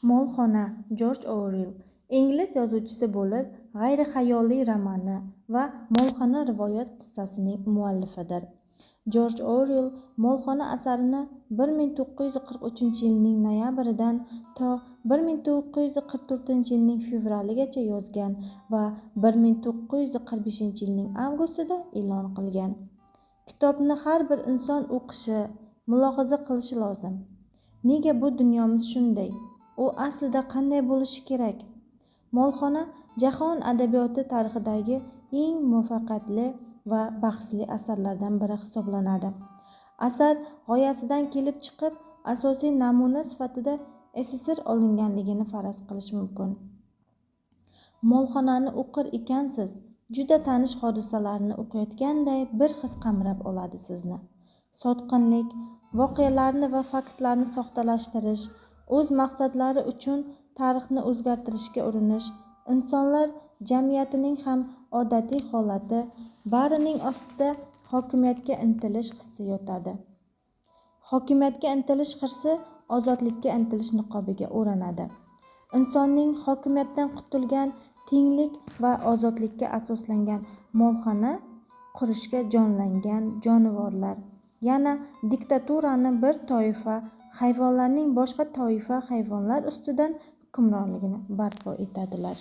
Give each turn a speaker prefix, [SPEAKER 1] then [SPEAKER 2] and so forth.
[SPEAKER 1] Molxona Jorj Oruell ingliz yozuvchisi bo'lib, g'ayrixayoliy romani va Molxona rivoyat qissasining muallifidir. Jorj Oruell Molxona asarini 1943-yilning noyabridan to 1944-yilning fevraligacha yozgan va 1945-yilning avgustida e'lon qilgan. Kitobni har bir inson o'qishi, mulohaza qilishi lozim. Nega bu dunyomiz shunday? U aslida qanday bo'lishi kerak? Molxona jahon adabiyoti tarixidagi eng muvaffaqiyatli va bahsli asarlardan biri hisoblanadi. Asar g'oyasidan kelib chiqib, asosiy namuna sifatida SSSR olinganligini faraz qilish mumkin. Molxonani o'qir ekansiz, juda tanish hodisalarni o'qiyotganday bir his qamrab oladi sizni. Sotqinlik, voqealarni va faktlarni soxtalashtirish, o'z maqsadlari uchun tarixni o'zgartirishga urinish, insonlar jamiyatining ham odatiy holati, barining ostida hokimiyatga intilish hissi yotadi. Hokimiyatga intilish hirsi ozodlikka intilish niqobiga o'ranadi. Insonning hokimiyatdan qutulgan, tenglik va ozodlikka asoslangan molxona qurishga jonlangan jonivorlar, yana diktaturani bir toifa hayvonlarning boshqa toifa hayvonlar ustidan hukmronligini barpo etadilar.